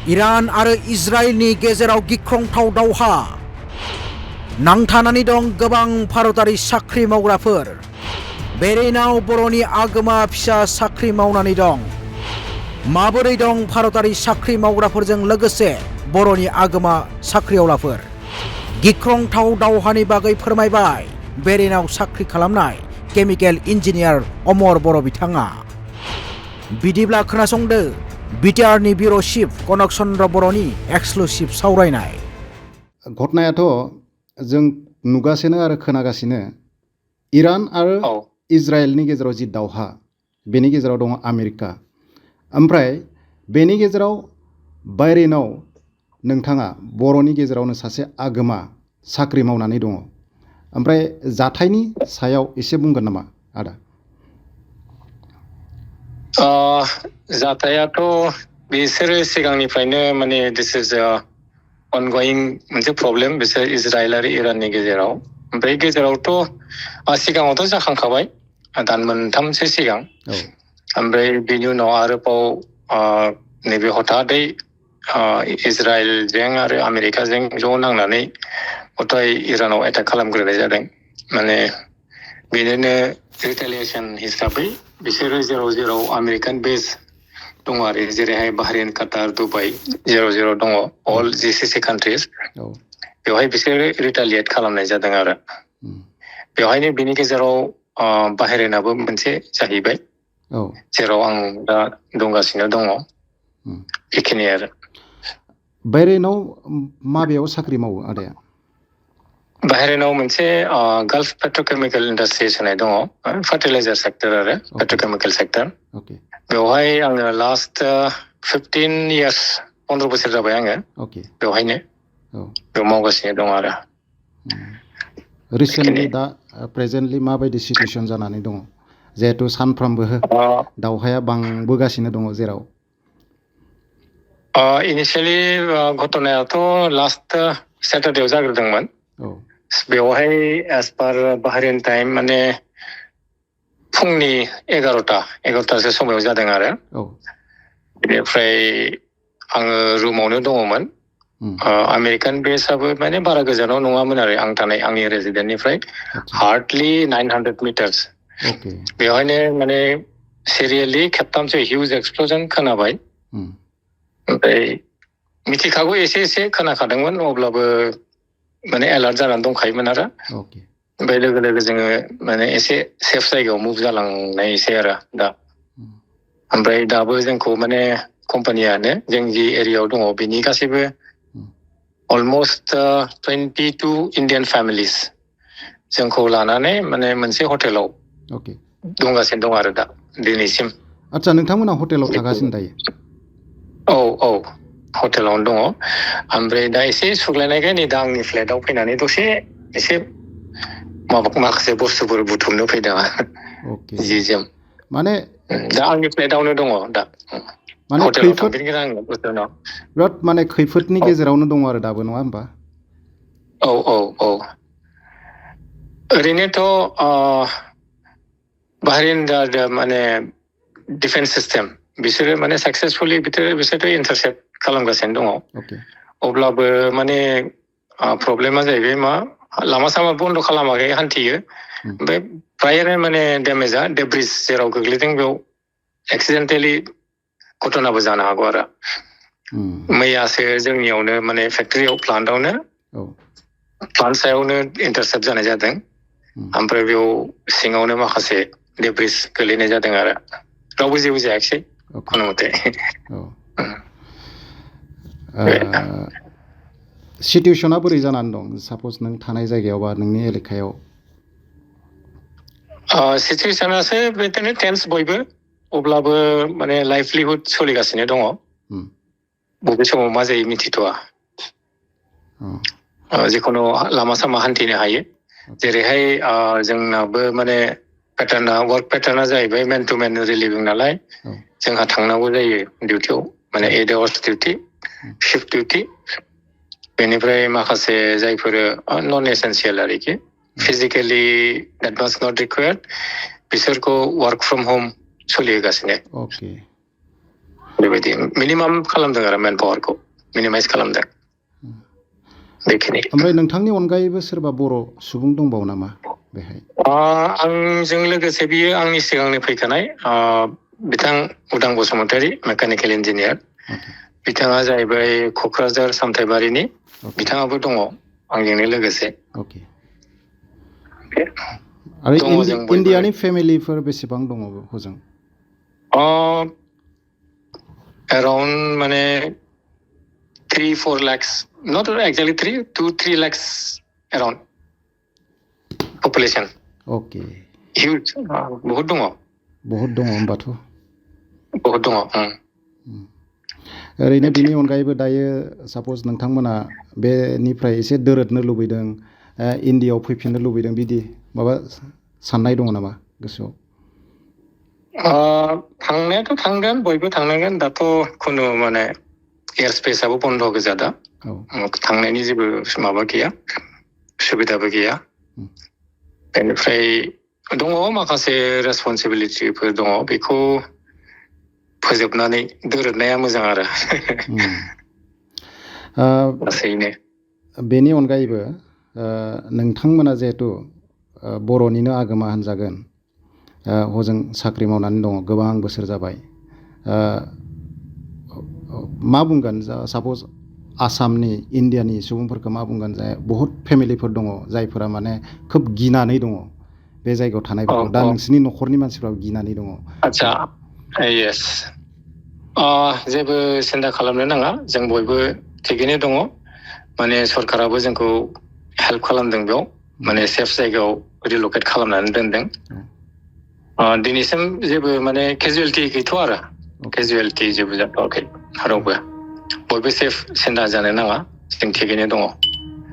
इरान आरो इजराइलनि गेजेराव गिख्रंथाव दावहा नांथानानै दं गोबां भारतारि साख्रि मावग्राफोर। बेरेनाव बर'नि आगोमा फिसा साख्रि मावनानै दं। माबोरै दं भारतारि साख्रि मावग्राफोरजों लोगोसे बर'नि आगोमा साख्रिआवलाफोर? गिख्रंथाव दावहानि बागै फोरमायबाय बेरेनाव साख्रि खालामनाय केमिकेल इन्जिनियार अमर बर' बिथाङा। बिदिब्ला खोनासंदो बिटिआरनि बिउर' चिफ कनक चन्द्र बर'नि एक्सक्लुसिभ सावरायनाय। घटनायाथ' जों नुगासिनो आरो खोनागासिनो इरान आरो इजराइलनि गेजेराव जि दावहा, बेनि गेजेराव दङ आमेरिका। ओमफ्राय बेनि गेजेराव बायरेनाव नोंथाङा बर'नि गेजेरावनो सासे आगोमा साख्रि मावनानै दङ। ओमफ्राय जाथायनि सायाव एसे बुंगोन नामा आदा? जाथायाथ' बिसोरो सिगांनिफ्रायनो माने दिस इज अनगयिं मोनसे प्रब्लेम बिसोर इजराइल आरो इराननि गेजेराव। ओमफ्राय गेजेरावथ' सिगाङावथ' जाखांखाबाय दान मोनथामसो सिगां। ओमफ्राय बेनि उनाव आरोबाव नैबे हथादै इजराइलजों आरो आमेरिकाजों ज' नांनानै हथाय इरानाव एटाक खालामग्रोनाय जादों। माने बेनिनो रिटेलिएसन हिसाबै बिसोरो जेराव जेराव आमेरिकान बेस दङ आरो जेरैहाय बाहरेन, काटार, दुबाइ जेराव जेराव दङ अल जिसिसि कान्ट्रिज, बेवहाय बिसोरो रिटेलिएट खालामनाय जादों आरो। बेवहायनो बिनि गेजेराव बाहरेनाबो मोनसे जाहैबाय, जेराव आं दा दंगासिनो दङ। बेखिनि आरो। बायरेनाव माबेयाव साख्रि मावो आदाया? बाहेरानाव मोनसे गाल्फ पेट्रकेमिकेल इन्डास्ट्रिज होनाय दङ, फार्टिलाइजार सेक्टर आरो पेट्रकेमिकेल सेक्टर। बेवहाय आङो लास्ट 15 इयार्स 15 बोसोर जाबाय आङो बेवहायनो बेयाव मावगासिनो दङ आरो। रिसेन्टलि दा प्रेजेन्टलि माबायदि सिटुएसन जानानै दङ? जिहेथु सानफ्रामबो दावहाया बांबोगासिनो दङ जेराव। इनिशियेलि घटनायाथ' लास्ट सेटारडेआव जाग्रोदोंमोन। बेवहाय एज पार बाहरेन टाइम माने फुंनि 11टासो समाव जादों आरो। बेनिफ्राय आङो रुमावनो दङमोन। आमेरिकान बेसआबो माने बारा गोजानाव नङामोन आरो आं थानाय आंनि रेजिडेन्टनिफ्राय हार्डलि 900 मिटार्स। बेवहायनो माने सिरियेलि खेबथामसो हिउज एक्सप्ल'जन खोनाबाय। ओमफ्राय मिथिखागौ एसे एसे खोनाखादोंमोन, अब्लाबो माने एलार्ट जानानै दंखायोमोन आरो। ओमफ्राय लोगो लोगो जोङो माने एसे सेफ जायगायाव मुभ जालांनायसै आरो दा। ओमफ्राय दाबो जोंखौ माने कम्पानियानो जों जि एरियायाव दङ बेनि गासैबो अलमस्ट 22 इन्डियान फेमिलिस जोंखौ लानानै माने मोनसे हटेलाव दंगासिनो दं आरो दा दिनैसिम। आदसा, नोंथांमोना हटेलाव थागासिनो दायो? औ हटेलावनो दङ। ओमफ्राय दा एसे सुग्लायनायखाय नै दा आंनि फ्लेटआव फैनानै दसे एसे माखासे बुस्थुफोर बुथुमनो फैदों जि जोम। माने दा आंनि फ्लेटआवनो दङ दा। माने हटेलाव थांफिनगोन आङो दसेनि बिराद माने खैफोदनि गेजेरावनो दङ आरो दाबो, नङा होमबा? औ। ओरैनोथ' बाहरेन माने डिफेन्स सिस्टेम बिसोरो माने साक्सेसफुलि बिसोरथ' इन्टारसेप्ट खालामगासिनो दङ। अब्लाबो माने प्रब्लेमा जाहैबाय मा, लामा सामा बन्द' खालामाखै, हान्थियो। ओमफ्राय फ्रायानो माने डेमेजआ डेब्रिज जेराव गोग्लैदों बेयाव एक्सिडेन्टेलि घटनाबो जानो हागौ आरो। मैयासो जोंनियावनो माने फेक्टरियाव प्लान्टआवनो प्लान्ट सायावनो इन्टारसेप्ट जानाय जादों। ओमफ्राय बेयाव सिङावनो माखासे डेब्रिज गोलैनाय जादों आरो। रावबो जेबो जायाखिसै खुनु मथे। सिटुएसना बोरै जानानै दं साप'ज नों थानाय जायगायाव बा नोंनि एलेकायाव? सिटुएसनासो बिदिनो टेन्स बयबो, अब्लाबो माने लाइभलिहुड सोलिगासिनो दङ। बबे समाव मा जायो मिथिथ'वा। जिखुनु लामा सामा हान्थिनो हायो। जेरैहाय जोंनाबो माने वार्क पेटार्ना जाहैबाय मेन टु मेन रिलिभिं नालाय, जोंहा थांनांगौ जायो डिउटियाव, माने 8 आवार्स डिउटि, शिफ्ट डिउटि। बेनिफ्राय माखासे जायफोर नन एसेन्सियेल आरोखि, physically that was not required, बिसोरखौ वार्क फ्रम हम सोलिहोगासिनो। बेबायदि मिनिमाम खालामदों आरो मेन पावारखौ मिनिमाइज खालामदों बेखिनि। ओमफ्राय नोंथांनि अनगायैबो सोरबा बर' सुबुं दंबावो नामा बेहाय? आंजों लोगोसे बियो आंनि सिगांनि फैखानाय बिथां उदां बसुमतारी मेकानिकेल इन्जिनियार। बिथाङा जाहैबाय क'क्राझार सामथाइबारिनि। बिथाङाबो दङ आंजोंनो लोगोसे। आरो दङ जों बयबो। इण्डियानि फेमिलिफोर बेसेबां दङ हजों? एराउन्ड माने 3-4 lakhs, not exactly 2-3 lakhs around population. Okay. Huge, बहुत दङ। बहुत दङ होमबाथ'। बहुत दङ। ओरैनो बिनि अनगायैबो दायो साप'ज नोंथांमोना बेनिफ्राय एसे दोरोदनो लुबैदों, इण्डियाआव फैफिननो लुबैदों, बिदि माबा साननाय दङ नामा गोसोआव? थांनायाथ' थांगोन, बयबो थांनांगोन। दाथ' खुनु माने एयार स्पेसआबो बन्द' गोजा दा। थांनायनि जेबो माबा गैया, सुबिदाबो गैया। बेनिफ्राय दङ माखासे रेसपन्सिबिलिटिफोर दङ, बेखौ फोजोबनानै दोरोदनाया मोजां आरो। लासैनो। बेनि अनगायैबो नोंथांमोना जिहेथु बर'निनो आगोमा होनजागोन, हजों साख्रि मावनानै दङ गोबां बोसोर जाबाय। मा बुंगोन साप'ज आसामनि इण्डियानि सुबुंफोरखौ मा बुंगोन जे बहुत फेमिलिफोर दङ जायफोरा माने खोब गिनानै दङ बे जायगायाव थानायफोरखौ। दा नोंसिनि न'खरनि मानसिफ्राबो गिनानै दङ। आदसा, येस। जेबो सिन्था खालामनो नाङा, जों बयबो थिगैनो दङ। माने सरकाराबो जोंखौ हेल्प खालामदों बेयाव, माने सेफ जायगायाव रिलकेट खालामनानै दोनदों। दिनैसिम जेबो माने केजुवेलिटि गैथ'आ आरो, केजुवेलिटि जेबो जाथ'वाखै रावबो। बयबो सेफ, सिन्था जानो नाङा, जों थिगैनो दङ।